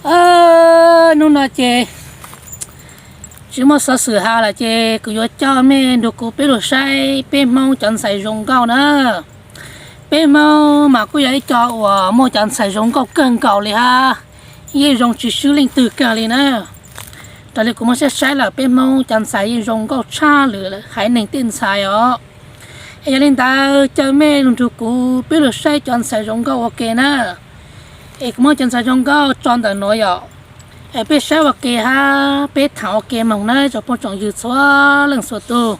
Hnub no ces tsis muaj xov xwm has lawm ces kuv yuav coj mej nrug kuv peb lug saib peb Hmoob cov ntxhais zoo nkauj na. Peb Hmoob mas kuj yog ib co uas muaj cov ntxhais zoo nkauj kawg nkaus li hab, yeej zoo tsis swb leej twg kawg li na. Raws li kuv muab saib saib lawm peb Hmoob cov ntxhais yeej zoo nkauj tshaj lwm haiv neeg tej ntxhais os. Es yog li ntawd caw mej lug nrug kuv peb lug saib cov ntxhais zoo nkauj ua ke na. Es kuv muab cov ntxhais zoo nkauj tso ntawm nuav yom. Es peb saib ua ke hab peb thaam ua ke moog na tsoom phooj tsoom ywg txhua leej txhua tug.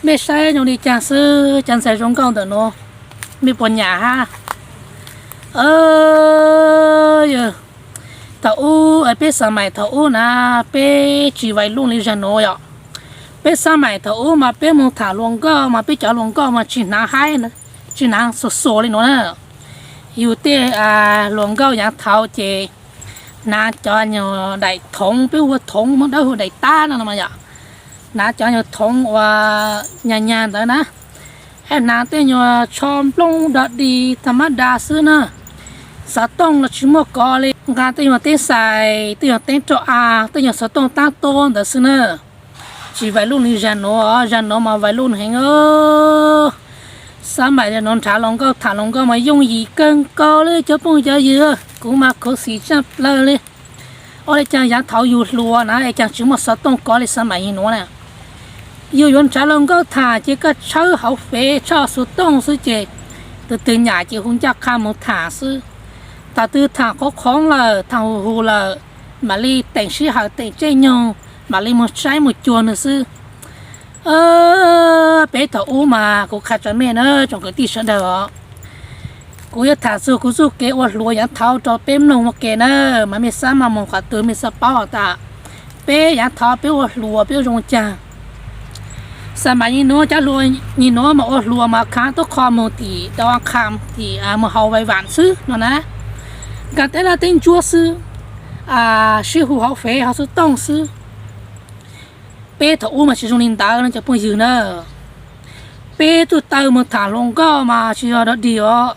Mej saib zoo li caag xwb, cov ntxhais zoo nkauj ntawm nuav, mej puas nyam hab? Yog, thaum ub peb xav mais thaum ub na, peb tsis vais luj li zag nuav yom. Peb xav mais thaum ub mas peb moog tham hluas nkauj mas peb cov hluas nkauj mas tsis hnav haib, tsis hnav xuas xuas li nuav na. Yug tej hluas nkauj yaav thaud ces hnav cov nyuag daim thoov, peb hu ua thoov, Hmoob Dawb hu ua daim tab no mas yom. Hnav cov nyuag thoov uas nyag nyag ntawd na, hab hnav tej nyuag tsho nplooj dog dig tha mab da xwb na. Xov tooj los tsis muaj kov li, nqa tej nyuag teeb xais, tej nyuag teeb roj av, tej nyuag xov tooj taab tuab ntawd xwb na. Tsis vais luj li zag nuav, zag nuav mas vais luj heev. Xav mais zag nuav nrhav hluas nkauj tham hluas nkauj mas yooj yim kawg nkaus li cov phooj cov ywg, kuv mas khuv xim tshaj plawg li. Ua li caag yaav thaud yug hluas na es caag tsis muaj xov tooj kov li xav mais ib nuav na. Yug yuav nrhav hluas nkauj tham ces koj tshawb hauv fev tshawb xuv tooj xwb ces tug twg nyam ces hu ncaj qha moog tham xwb. Thaum twg tham qhuav qhuav lawm, tham hus hus lawm, mam li teem sij hawm teem tseej nyoog, mam li moog saib moog cuag nws xwb. Peb thaum ub mas kuv qha tso mej na tsoom kwv tij sawv daws os, kuv yuav tham txug kuv txuj kev ua hluas yaav thaud rau peb mloog ua ke na, mas mej xav mas moog qhov twg mej xav paub has tas peb yaav thaud peb ua hluas peb ua zoo caag. Xav mas ib nuav cov hluas, ib nuav mas ua hluas mas khaav tub qho moog tim dau qha tim moog haus vais vam xwb no na. Nkaag teb laj teb ntsuab xwb, sib hu hauv fev hauv xuv tooj xwb. Peb thaum ub mas tsis zoo li ntawd no cov phooj ywg na. Peb tug taw moog tham hluas nkauj mas tsis yog dog dig os.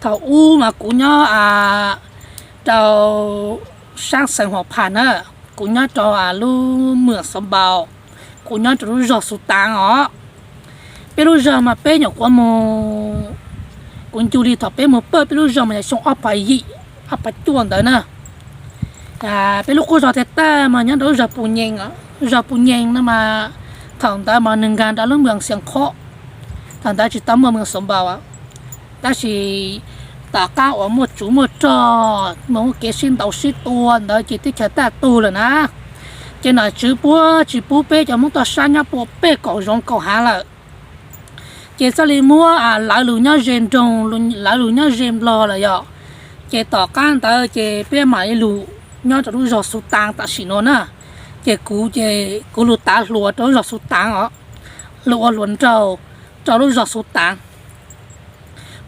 Thaum ub mas kuv nyob rau saab xeev Huam Phas na, kuv nyob rau lub mwam Xov Npaus, kuv nyob rau lub zog Xus Taav os. Peb lub zog mas peb nyuam qhuav moog, kuv ncu li thaum peb moog pawj peb lub zog mas yog xyoo ob phav yim, ob phav cuaj ntawd na. Peb lub qub zog tag tag mas nyob rau lub zog Pus Nyees, zog Pus Nyees no mas thaum ntawd mas nwg nkaag rau lub mwam Xias Qhob, thaum ntawd tsis tau muaj mwam Xov Npaus. Tab sis tom qab uas muaj tsuv muaj rog, moog ua kev sib ntaus sib tua ntawd ces teb chaws tag tug lawm na. Ces nom tswv puab tsis pub peb cov Hmoob toj sab nyob puag pem kaum zoov kaum hav lawm. Ces txhaj li muab lawv lug nyob ze nroog, lawv lug nyob ze nplog lawm yom. Ces tom qab ntawd ces peb mam li lug nyob rau lub zog Xus Taav tam sim no na. Ces kuv ces kuv lug tav hluas rau lub zog Xus Taav os, lug ua hluas nraug rau lub zog Xus Taav.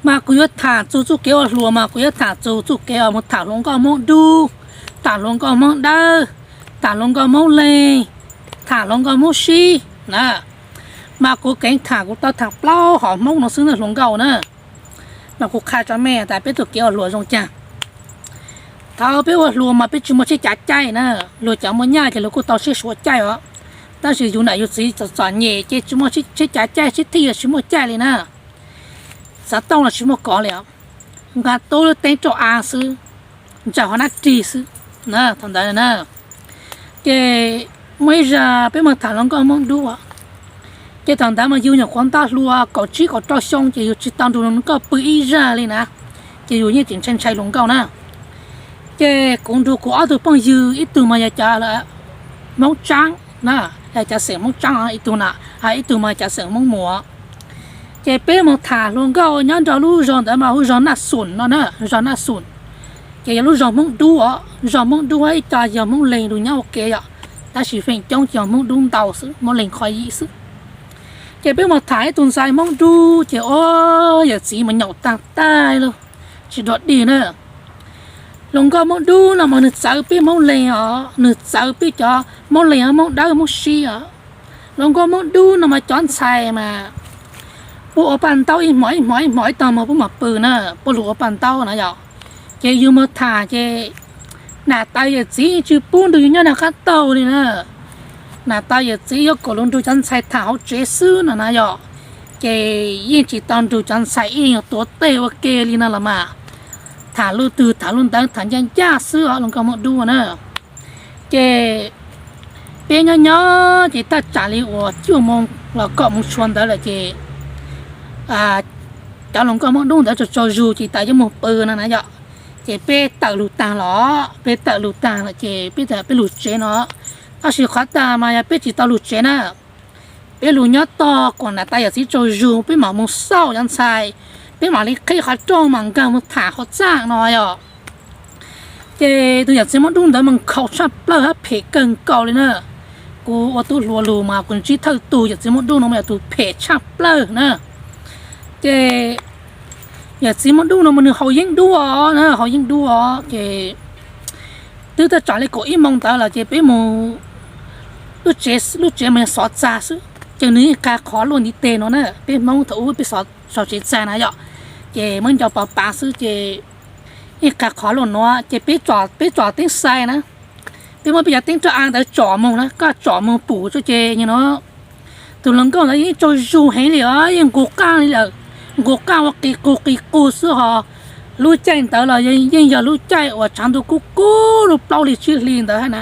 Mas kuv yuav tham txug txuj kev ua hluas mas kuv yuav tham txug txuj kev uas moog tham hluas nkauj Hmoob Dub, tham hluas nkauj Hmoob Dawb, tham hluas nkauj Hmoob Leeg, tham hluas nkauj Hmoob Sib na. Mas kuv keev tham kuv tau tham plaub hom Hmoob no xwb na hluas nkauj na. Mas kuv qha tso mej tas peb tug kev ua hluas zoo caag. Thaum peb ua hluas mas peb tsis muaj tsheb cav caij na, luag cov muaj nyaj ces luag kuj tau tsheb suav caij os. Tab sis yus nam yus txiv txom txom nyem ces tsis muaj tsheb cav caij, tsheb thij los tsis muaj caij li na. Xov tooj los tsis muaj kov li os. Nqa tub lub teeb roj av xwb, ntsaws hauv nab rig xwb na thaum ntawd na. Ces muaj ib zag peb moog tham hluas nkauj Hmoob Dub, ces thaum ntawd mas yus nyuam qhuav nto hluas kaum tsib kaum rau xyoo ces yus tsis tau nrug hluas nkauj pw ib zag li na, ces yus yeej tseem ntshai ntshai hluas nkauj na. Ces kuv nrug kuv ob tug phooj ywg, ib tug mas yog cov Hmoob Tsaab na, yog cov xeem Hmoob Tsaab, ib tug na, ib tug mas cov xeem Hmoob Muas. Ces peb moog tham hluas nkauj nyob rau lub zog ntawd mas hu zog Naj Xum no na, zog Naj Xum. Ces yog lub zog Hmoob Dub os, zog Hmoob Dub ib co yog Hmoob Leeg lug nyob ua ke yom, tab sis feem coob ces yog Hmoob Dub ntau xwb, Hmoob Leeg qhov yim xwb. Ces peb moog tham ib tug ntxhais Hmoob Dub ces o, yawm txiv mas nyaum taag taig lug, tsis dog dig na. Hluas nkauj Hmoob Dub no mas nwg txawv peb Hmoob Leeg os, nwg txawv peb cov Hmoob Leeg, Hmoob Dawb, Hmoob Sib os. Hluas nkauj Hmoob Dub no mas cov ntxhais mas puab ua paj ntaub ib hmos ib hmos ib hmos ib tog mas puab mam pw na, puab lug ua paj ntaub na yom. Ces yug moog tham ces Nas tas yawm txiv yeej tsis pub nrug yug nyob nram qab taug li na. Nas tas yawm txiv yuav kom lug nrug cov ntxhais tham hauv tsev xwb no na yom. Ces yeej tsis tau nrug cov ntxhais ib yam tuav tej ua ke li no los mas, tham lub twg tham lub ntawd, tham ncaj ncaj xwb os hluas nkauj Hmoob Dub na. Ces peb nyob nyob ces thaj tsam li uas cuaj moos los kaum moos tshua ntawd lawm ces cov hluas nkauj Hmoob Dub ntawd tsaug tsaug zug ces tas yuav moog pw no na yom. Ces peb tawm lug taag los, peb tawm lug taag lawm ces peb tas peb lug tsev no. Tab sis qhov tas mas yog peb tsis tau lug tsev na, peb lug nyob tog kom nas tas yawm txiv tsaug zug peb mam moog xauj cov ntxhais, peb mam li qhib qhov rooj mas nkag moog tham hauv txaj no yom. Ces tus yawm txiv Hmoob Dub ntawd mas nkhaus tshaj plawg hab phem kawg nkaus li na. Kuv ua tub hluas lug mas kuv ntsib thawj tug yawm txiv Hmoob Dub no mas yog tus phem tshaj plawg na. Ces yawm txiv Hmoob Dub no mas nws haus yeeb dub os na, haus yeeb dub os ces twb thaj tsam li kaum ib moos ntawd lawm ces peb moog, lub tsev mas yog xov txag xwb ces nws yeej qag qhov luaj ntiv teg no na. Peb Hmoob thaum ub peb xov tsev txag na yom, ces muab ncau pav pav xwb ces yeej qag qhov luaj nuav ces peb tsom teeb xais na. Peb muab peb cov teeb roj av ntawd tsom moog na, koj tsom moog pum tso ces no tus hluas nkauj ntawd yeej tsaug zug heev li os, yeej nqug qaaj li lawm, nqug qaaj ua qis qug qis qug xwb ho. Lub caij ntawd los yeej yog lub caij uas tshav ntuj kub kub lug plaub hli tsib hli ntawd hab na.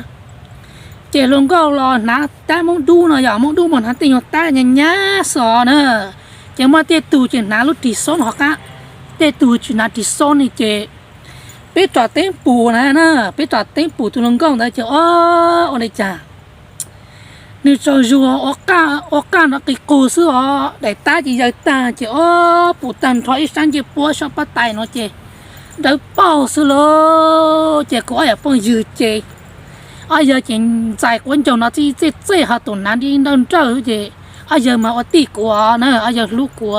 Ces hluas nkauj los hnav tab Hmoob Dub no yog Hmoob Dub mas hnav tej nyuag tab nyab nyab xwb os na. Ces muaj tej tug ces hnav lub ris xoob no hov qab, tej tug tsis hnav ris xoob ne ces peb tsom teeb pum na, peb tsom teeb pum tus hluas nkauj ntawd ces ua li cas nws tsaug zug ua qaaj nrov qis qug xwb os, daim tab ces yawg tag ces ua pum tag nrho ib sab ncej puab sab pob tais no ces dawb paug xwb lauj. Ces kuv ob yawg phooj ywg ces ob yawg ces ntxais quav ncaug no txij txej txej ho tus hnav nrawj nrawj ces ob yawg mas ua tij kuv os na, ob yawg hlub kuv.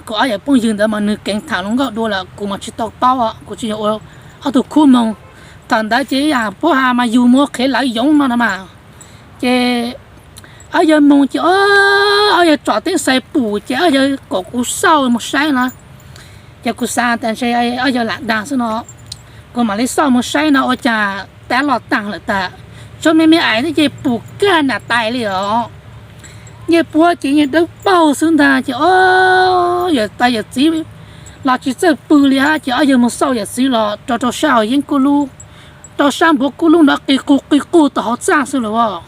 Kuv ob yawg phooj ywg ntawd mas nws keev tham hluas nkauj dua lawm kuv mas tsis tau paub, kuv tsis yog ua ob tug khub moog. Thaum ntawd ces ib yam puab has mas yug mus ua qhev lawv yoov no no mas. Ces ob yawg moog ces ob yawg tsom teeb xais pum ces ob yawg kom kuv xauj mus saib na. Ces kuv xav tas ntshe ob yawg lam dag xwb no, kuv mam li xauj mus saib no ua cas tab loj tag lawm tas, tsuas me me ais xwb ces pum kag nam tais li os. Ncej puab ces yeej dawb paug xwb ntag ces o, yawm tais yawm txiv los tsis txawj pw li hab ces ob yawg mus xauj yawm txiv los rau rau sab hauv yeeb kub lub, rau sab npuav kub lub nrov qis qug qis qug tom hauv txaj xwb lauj.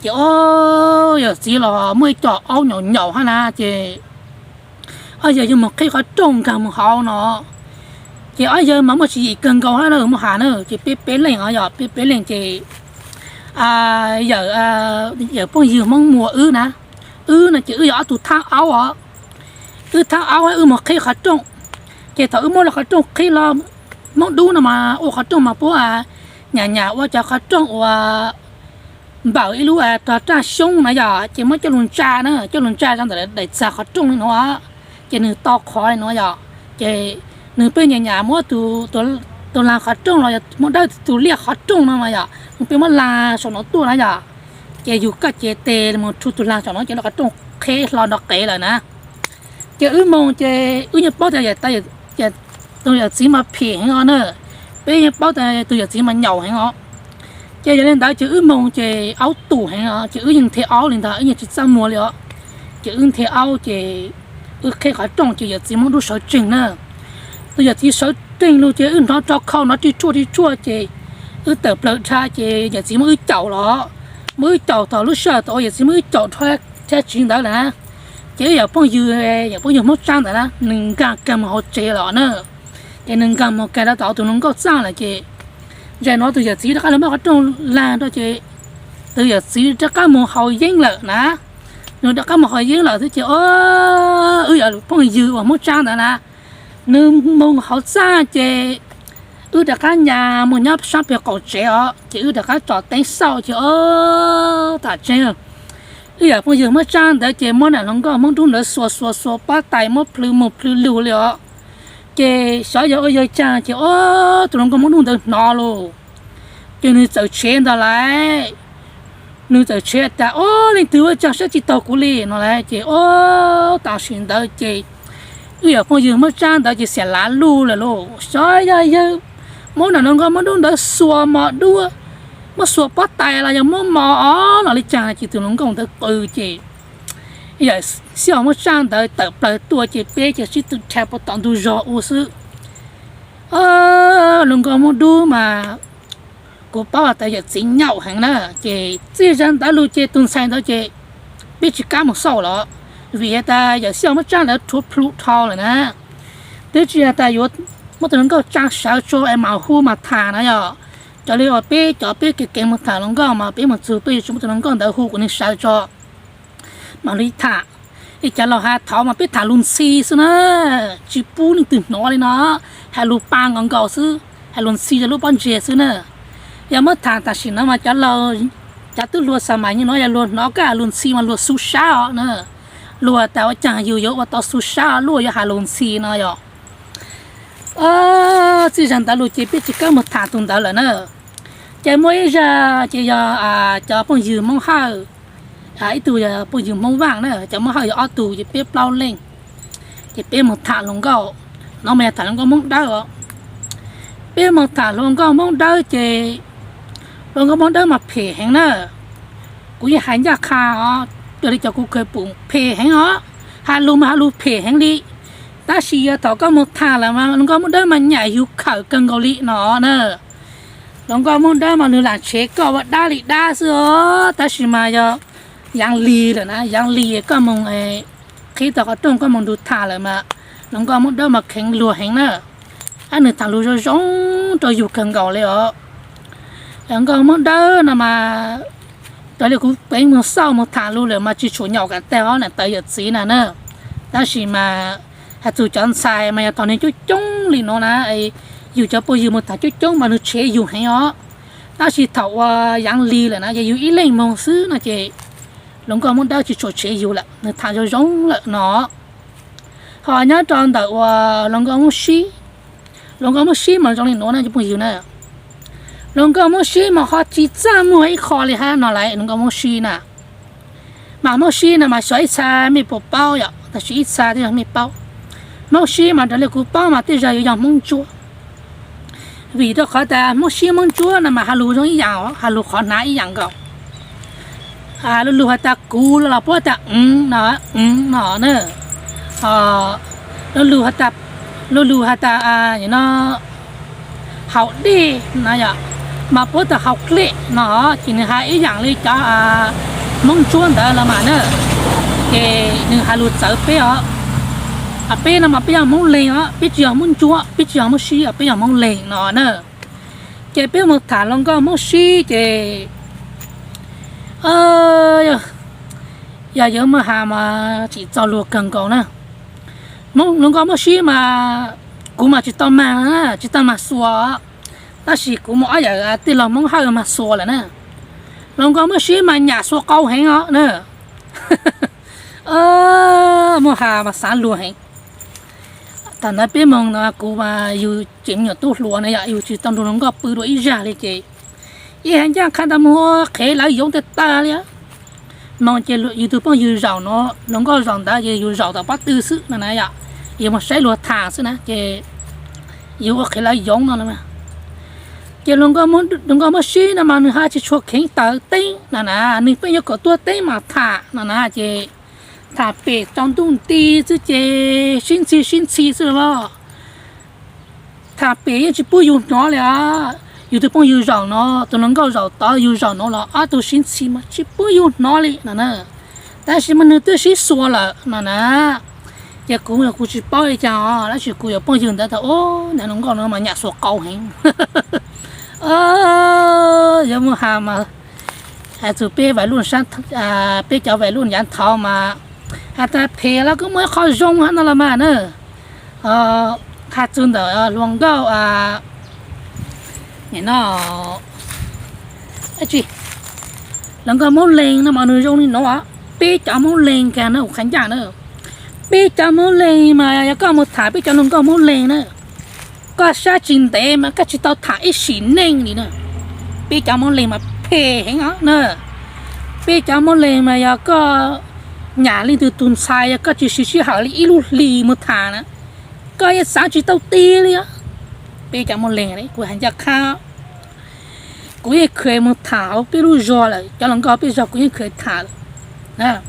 Ces o, yawm txiv los muaj ib co aub nyaum nyaum hab na ces ob yawg yuav mus qhib qhov rooj nkag mus hauv no. Ces ob yawg mas muaj tswv yim kawg nkaus hab na, muaj has na ces peb peb leej os, yog peb peb leej ces yawm, yawm phooj ywg Hmoob Muas wb na, wb no ces wb yog ob tug thab aub os. Wb thab aub wb mus qhib qhov rooj. Ces thaum wb muab lub qhov rooj qhib los, Hmoob Dub no mas ua qhov rooj mas puab nyam nyam ua cov qhov rooj uas npawm ib lub rog raj xyoob na yom, ces muab coj lug ntsa na, coj lug ntsa rau ntawm daim txag qhov rooj li no, ces nws tau qhov li no yom. Ces nws pheej nyam nyam muab tus lag qhov rooj los yog muab dawb tus liaj qhov rooj no mas yom, nws pheej muab lag saum no tuaj na yom. Ces yug koj cev tes mus rhu tus lag saum no ces lub qhov rooj qheb hlo nrov qev lawm na. Ces wb moog ces wb yeej paub tas tus yawm txiv mas phem heev os na, peb yeej paub tas tus yawm txiv mas nyaum heev os. Ces yog li ntawd ces wb moog ces aub tum heev os, ces wb yeej nthe aub li ntag, wb yeej tsis txaj muag li os. Ces wb nthe aub ces wb qheb qhov rooj ces yawm txiv Hmoob Dub sawv tsees na. Tus yawm txiv sawv tsees lug ces wb hnov rov khau nrov ri tshuaj ri tshuaj ces wb tawm plawg dhau ces yawm txiv muab wb caum los, muab wb caum thaum lub sij hawm thaum uas yawm txiv muab wb caum dhau thaj tsam ntawd lawm na. Ces wb yawm phooj ywg, yawm phooj ywg Hmoob Tsab ntawd na, nws nkag kag mus hauv tsev lawm na. Ces nws nkag mus kag rau tom tus hluas nkauj txaj lawm ces zaum no tus yawm txiv rov qab los muab qhov rooj lag rau ces tus yawm txiv rov qab mus haus yeeb lawm na. Nws rov qab mus haus yeeb lawm xwb ces o, wb yawm phooj ywg uas Hmoob Tsab ntawd na, nws mus hauv txaj ces wb rov qab nyas mus nyob sab pem qaum tsev os, ces wb rov qab tsom teeb xauj ces o, tam tseeb wb yawm phooj ywg Hmoob Tsab ntawd ces muab nam hluas nkauj Hmoob Dub ntawd xuas xuas xuas pob tais muab plhws mus plhws lug li os. Ces xyov yog ua yog cas ces o, tus hluas nkauj Hmoob Dub ntawd hnov lauj. Ces nws txawm tshev ntag lauj. Nws txawm tshev tas o, leej twg ua cas saib tsis taus kuv li no lauj. Ces o, tam sim ntawd ces wb yawm phooj ywg Hmoob Tsab ntawd ces xiam lav lug lawm lauj, xyov yog yawg muab nram hluas nkauj Hmoob Dub ntawd xuas mos duab, muab xuas pob tais los yog muab mos os los li cas ces tus hluas nkauj ntawd qw ces yawm Xyooj Hmoob Tsab ntawd tawm plaws tuaj ces peb ces sib tw rha puag tom ntug zos ua xwb. Hluas nkauj Hmoob Dub mas kuv paub hais tias yawm txiv nyaum heev na, ces txij zaum ntawd los ces tus ntxhais ntawd ces peb tsis kam mus xauj lawm, vim hais tias yawm Xyooj Hmoob Tsab ntawd rhuav plhu dhau lawm na. Twb tsis hais tias yuav muab tus hluas nkauj tsa sawv tso es mam hu mas tham na yom. Cov li uas peb cov peb kev kev mus tham hluas nkauj mas peb mus txug peb yuav tsum muab tus hluas nkauj ntawd hu kom nws sawv tso mam li tham. Es cov laus has thaum mas peb tham lus ntxhi xwb na, tsis pub leej twg hnov li no, hais lus pa nkaus nkaus xwb, hais lus ntxhi rau lub pob ntseg xwb na. Yog muab tham tam sim no mas cov laus, cov tub hluas xav mas nyob no yog luag hnov koj hais lus ntxhi mas luag xu sab os na. Luag tas ua cas yus yuav ua tau xu sab luaj yuav hais lus ntxhi no yom. Txij zaum ntawd los ces peb tsis kam mus tham tus ntawd lawm na. Ces muaj ib zag ces yog cov phooj ywg Hmoob Hawj, ib tug yog phooj ywg Hmoob Vaj na, cov Hmoob Hawj yog ob tug ces peb plaub leej. Ces peb mus tham hluas nkauj, no mas yog tham hluas nkauj Hmoob Dawb os. Peb mus tham hluas nkauj Hmoob Dawb ces hluas nkauj Hmoob Dawb mas phem heev na. Kuv yeej hais ncaj qha os, raws li cov kuv kheev pum phem heev os, hais lus mas hais lus phem heev li. Tab sis yog thaum koj mus tham lawm mas hluas nkauj Hmoob Dawb mas nyam yus khawm kawg nkaus li no na. Hluas nkauj Hmoob Dawb mas nws lam tshev koj ua dab li dab xwb os, tab sis mas yog Yaav Lis lawm na, Yaav Lis koj mus qhib tau qhov rooj koj mus nrug tham lawm mas hluas nkauj Hmoob Dawb mas kheev luag heev na. Ab, nws tham lus zoo zoo rau yus kawg nkaus li os. Hluas nkauj Hmoob Dawb no mas raws li kuv peev mus xauj mus tham lus lawm mas tsis tshua nyaum kam tag os na, tawv yawm txiv na na. Tab sis mas hais txog cov ntxhais mas yog thaum nws coob coob li no na, yus cov phooj ywg mus tham coob coob mas nws tshev yus heev os. Tab sis thaum uas Yaav Lis lawm na, yog yus ib leeg mus xwb no ces hluas nkauj Hmoob Dawb tsis tshua tshev yus lawm, nws tham zoo zoo lawm no. Ho nyob rau ntawm uas hluas nkauj Hmoob Sib, hluas nkauj Hmoob Sib mas zoo li nuav na cov phooj ywg na. Hluas nkauj Hmoob Sib mas ho tsis txaj muag ib qho li hab no lawm, hluas nkauj Hmoob Sib na. Mas Hmoob Sib no mas xyov ib txha mej puas paub yom, tab sis ib txha tej zag mej paub. Hmoob Sib mas raws li kuv paub mas tej zag yuav yog Hmoob Ntsuab, vim rau qhov tas Hmoob Sib Hmoob Ntsuab no mas has lus zoo ib yam, has lus qhov hnav ib yam nkaus. Lug lug has tas kuv los puab tas no, no na. Lug lug has tas, lug lug has tas no, haus dej no yom, mas puab tas haus dlej no, ces nws has ib yam li cov Hmoob Ntsuab ntawd los mas na. Ces nws has lus txawv peb os. Peb no mas peb yog Hmoob Leeg os, peb tsis yog Hmoob Ntsuab, peb tsis yog Hmoob Sib os, peb yog Hmoob Leeg no na. Ces peb mus tham hluas nkauj Hmoob Sib ces yog yuav muaj has mas tsim txom luag kawg nkaus na. Hluas nkauj Hmoob Sib mas kuv mas tsis tau mag, tsis tau mag xuas, tab sis kuv muaj ob yawm tij laug Hmoob Hawj mag xuas lawm na. Hluas nkauj Hmoob Sib mas nyam xuas qau heev os na. Muaj has mas xav luag heev. Thaum ntawd peb moog no kuv mas yug tseem me nyuam tub hluas na yom, yug tsis tau nrug hluas nkauj pw dua ib zag li ces ib hais ncaj qha ntawd moog ua qhev lawv yoov tag tag li. Moog ces yug tug phooj ywg zaum no, hluas nkauj zaum ntawd ces yug zaum tom pob tw xwb no na yom, yug moog saib luag tham xwb na ces yug ua qhev lawv yoov no. Ces hluas nkauj Hmoob Sib no mas nwg has tsis tshua kheev tawv teeb no na, nwg pheej yuav kom tuaj teeb mas tham no na ces tham pem tsaus ntuj nti xwb ces sib ntxhi sib ntxhi xwb los. Tham pem yeej tsis pub yug hnov li os. Yug tug phooj ywg zaum no, tus hluas nkauj zaum tod, yug zaum no los ob tug sib ntxhi mas tsis pub yug hnov li no na. Tab sis mas nwg twb sib xuas lawm no na. Ces kuv, kuv tsis paub li cas os, tab sis kuv yuav phooj ywg ntawd tas, ub, niag hluas nkauj no mas nyam xuas qau heev. Yuav muaj has mas has txug peb vais luj, peb cov vais luj yav thaud mas has tas phem los kuj muaj ib qho zoo hab no los mas na. Has txug ntawm hluas nkauj no, hluas nkauj Hmoob Leeg no mas nws zoo li no. Peb cov Hmoob Leeg kag na, ua qhov ncaj na, peb cov Hmoob Leeg mas yog koj mus tham peb cov hluas nkauj Hmoob Leeg na, koj sab tsis ntev mas koj tsis tau tham ib sim neej li na. Peb cov Hmoob Leeg mas phem heev os na. Peb cov Hmoob Leeg mas yog koj nyam leej twg tug ntxhais, yog koj tsis siv sij hawm li ib lub hli mus tham na, koj yeej xav tsis tau ti li os. Peb cov Moob Leeg kuv hais ncaj qha, kuv yeej kheev mus tham hauv peb lub zog lawm, cov hluas nkauj peb zog kuv yeej kheev tham lawm.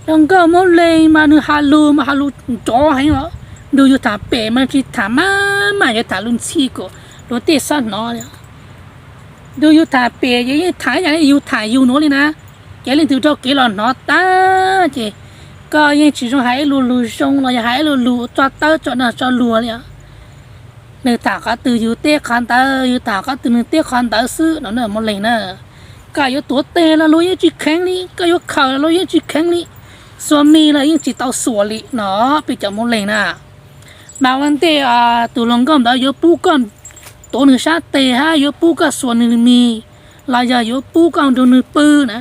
Hluas nkauj Moob Leeg mas nws has lus mas has lus nrov heev os. Nrug yus tham pem mas tsis tham maj maj, yuav tham lus ntxhi kom luag tej xob hnov li. Nrug yus tham pem ces yeej tham ib yam li yus tham yus nuav li na. Ces leej twg raug kev los hnov tag ces koj yeej tsis zoo hais ib lu lus zoo los yog hais ib lu lus tso tawb tso dag tso luag li os. Nws tham qhov twg yus teb qhov ntawd, yus tham qhov twg nws teb qhov ntawd xwb no na Moob Leeg na. Koj yuav tuav teg los luag yeej tsis kheev li, koj yuav khaws los luag yeej tsis kheev li, xuas mis los yeej tsis tau xuas li no peb cov Moob Leeg na. Mas ua ntej tus hluas nkauj ntawd yuav pub koj tuav nws sab tes hab yuav pub koj xuas nws mis los yog yuav pub koj nrug nws pw na,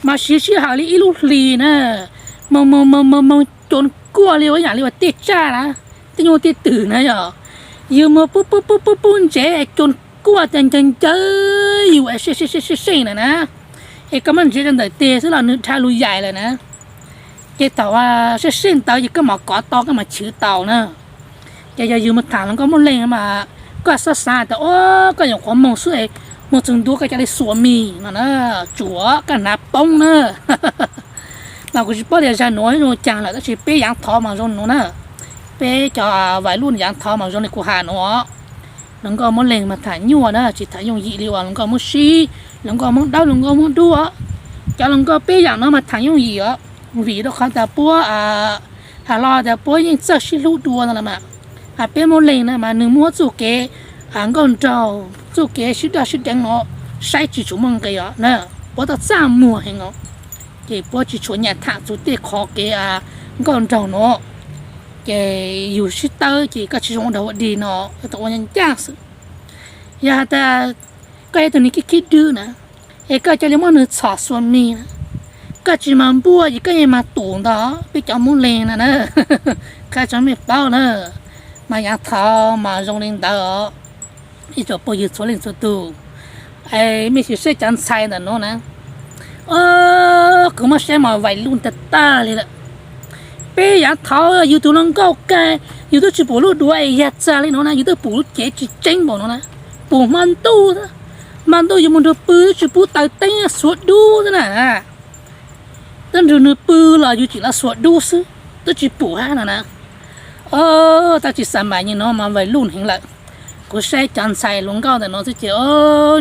mas siv sij hawm li ib lub hlis na, moog moog moog moog moog coos kuaj li ua ib yam li uas tej tsaj na, tej nyuj tej twm na yog, yus moog pub pub pub pub pub ntsev coos kuaj tas ncawg ncawg yus es seej seej seej na na, es koj muab ntsev rau ntawm teg xwb los nws dhau lus yaim lawm na. Ces thaum seej seej ntawd ces koj mam kov tau koj mam chwv tau na. Ces yog yus mus tham hluas nkauj Moob Leeg mas koj xob xav tas o, koj nyuam qhuav moog xwb es moog txug ntua koj ca li xuas mis no na, tsuav koj hnav poob na. Mas kuv tsis paub tias zag nuav zoo caag lawm tab sis peb yaav thov mas zoo nuav na. Peb cov vais luj yaav thov mas zoo li kuv has nuav. Hluas nkauj Moob Leeg mas tham nyuaj na, tsis tham yooj yim li uas hluas nkauj Moob Sib, hluas nkauj Moob Dawb, hluas nkauj Moob Dub os. Cov hluas nkauj peb yaam nuav mas tham yooj yim os, vim rau qhov tas puab has lo tas puab yeej txawj sib hlub dua no mas. Has peb Moob Leeg na mas nws muab txuj kev nkauj nraug, txuj kev sib daj sib deev no saib tsis tshua muaj nqis os na, puab tau txaj muag heev os. Ces puab tsis tshua nyam tham txug tej qhov kev nkauj nraug no. Ces yus sib tawb ces koj tsis zoo ua dog ua dig no, yog tau ua ncaj xwb. Yog has tas koj yog tug neeg khib khib dwb na, es koj ca li muab nws txhom xuas mis na, koj tsis mas npuaj ces koj yeej mas tum ntag, peb cov Moob Leeg na na. Qha tso mej paub na, mas yaav thov mas zoo li ntawd os. Ib tsoom phooj ywg txhua leej txhua tug, mej sim saib cov ntxhais ntawm nuav na, kuv muab saib mas vais luj tag tag li lawm. Peb yaav thov yus tug hluas nkauj kag, yus twb tsis pum lub duav es yag txag li no na, yus twb pum lub cev tsis tseeb npaum no na, pum hmo ntuj, hmo ntuj yus mus nrug pw twb tsis pub taws teeb xuav dub xwb na. Twb nrug nws pw los yus tseem los xuav dub xwb, twb tsis pum hab no na. Tab sis xav mas nyem no mas vais luj heev lawm. Kuv saib cov ntxhais hluas nkauj ntawm no xwb ces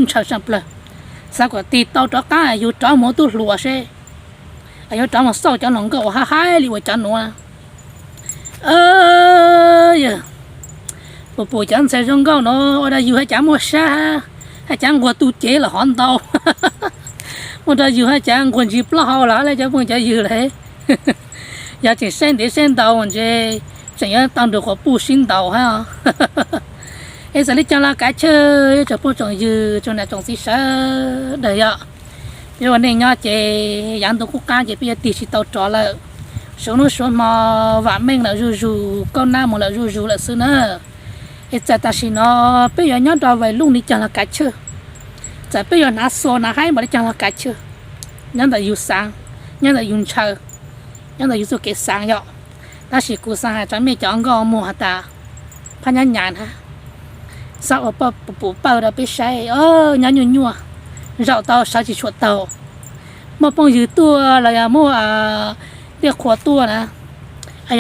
ntshaw tshaj plawg. Xav kom tig tau rov qab yus rov mus ua tub hluas seb, yuav rov mus xauj cov hluas nkauj uas hab haib li uas cov nuav. Yog pum pum cov ntxhais zoo nkauj no ua rau yus haj cav muaj sab, haj cav nquag tu cev los hov ntau, ua rau yus haj cav nquag ntsis plaub hau los le cov phooj cov ywg lawm. Yog tseem saib ntev saib ntau ntshe tseem yuav tau nrug quas puj sib ntaus hab. Es txawm le caag los kav chawj tsoom phooj tsoom ywg tsoom nam tsoom txiv sawv daws yom. Peb ua neej nyob ces yaav ntu qub qaab ces peb yuav tig tsis tau rov lawm. Suav nub suav hmo vam meej lawm zuj zus, kaub nab mus lawm zuj zus lawm xwb na. Es txawm tam sim no peb yuav nyob rau vais luj li caag los kav chawj, txawm peb yuav hnav xuas hnav haib npaum li caag los kav chawj, nyob ntawm yus xaav, nyob ntawm yus ntshaw, nyob ntawm yus txuj kev xaav yom. Tab sis kuv xaav has rau mej cov nkauj muag has tas, phab nyab nyam na, xob ua pum pawg rau peb saib, nyob nyuaj nyuaj, zaum tau sawv tsis tshua taug. Muaj phooj ywg tuaj los yog muaj tej qhua tuaj na,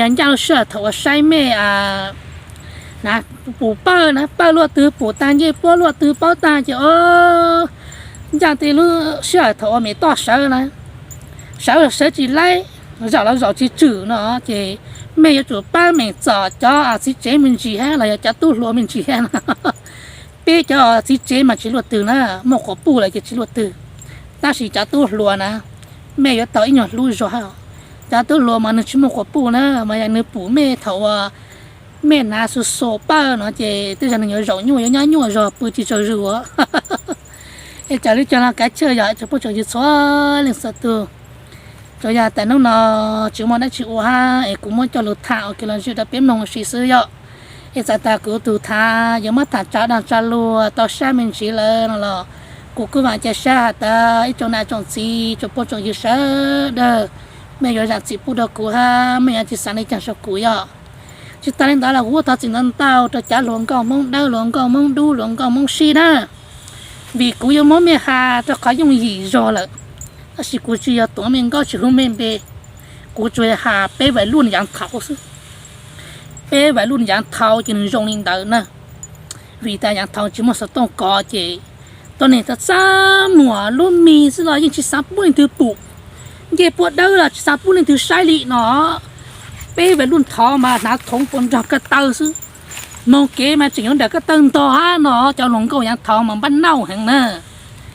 yog ncaaj lub sij hawm thaum uas saib mej na, pum pawg na, pawg luaj twg pum taag ncej puab luaj twg paub taag ces o, ncaaj tej lub sij hawm thaum uas mej toj sawv na, sawv sawv tsis laib, zaum los zaum tsis tswm no ces mej yuav tsum paab meem txom cov txiv tsev me ntsis hab los yog cov tub hluas me ntsis hab no. Peb cov txiv tsev mas tsis luaj twg na, muaj quas puj lawm ces tsis luaj twg. Tab sis cov tub hluas na, mej yuav tau ib nyuag hlub zog hab. Cov tub hluas mas nwg tsis muaj quas puj na, mas yog nwg pum mej thaum uas mej hnav xuas xuas pawg no ces tej zag nwg yuav zaum nyuaj, yuav nyob nyuaj zog pw tsis tsaug zug. Es txawm le caag los kav chawj yog tsoom phooj tsoom ywg txhua leej txhua tug. Tsuas yog tas hnub no tsis muaj dab tsi ua hab es kuv muab coj lug tham ua ke los zwm rau peb mloog ua si xwb yom. Es txawm tas kuv tug thav yuav muab tham tso dag tso luag tau sab me ntsis lawm no los kuv kuj vaam ca sab has tas ib tsoom nam tsoom txiv tsoom phooj tsoom ywg sawv daws, mej yuav zaam txim pub rau kuv hab mej yuav tsis xaav le caag rau kuv yom. Tsis tas li ntawd los kuv thov txim ntau ntau rau cov hluas nkauj Hmoob Dawb, hluas nkauj Hmoob Dub, hluas nkauj Hmoob Sib na, vim kuv yuav muab mej has rau qhov yooj yim zog lawm, tab sis kuv tsis yog tuav mej nkauj tsis hu mej npe, kuv tsuas has peb vais luj yav thaud xwb. Peb vais luj yav thaud ces nws zoo li ntawd na, vim tas yav thaud tsis muaj xov tooj kov ces tuab neeg txaj muag lub mis xwb los yeej tsis xav pub leej twg pum, ncej puab dawb los tsis xav pub leej twg saib li no. Peb vais luj thaud mas hnav thoov puas nrog ko taw xwb, moog kev mas tseem yuav nrawm ko taw ntog hab no. Cov hluas nkauj yav thaud mas npab nauj heev na,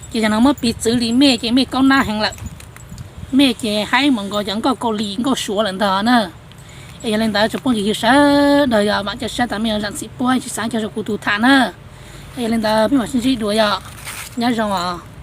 ces yog no muab piv txwv li mej ces mej kaub nab heev lawm, mej ces haib mus nkaus cov nkauj Kaus Lim nkauj Suav lawm ntag na. Es yog li ntawd tsoom phooj ywg sawv daws yog vaam ca sab tas mej yuav zam txim puab tsis xaav ca rua kuv tug tham na. Es yog li ntawd peb mam sib ntsib dua yog, nyob zoo os.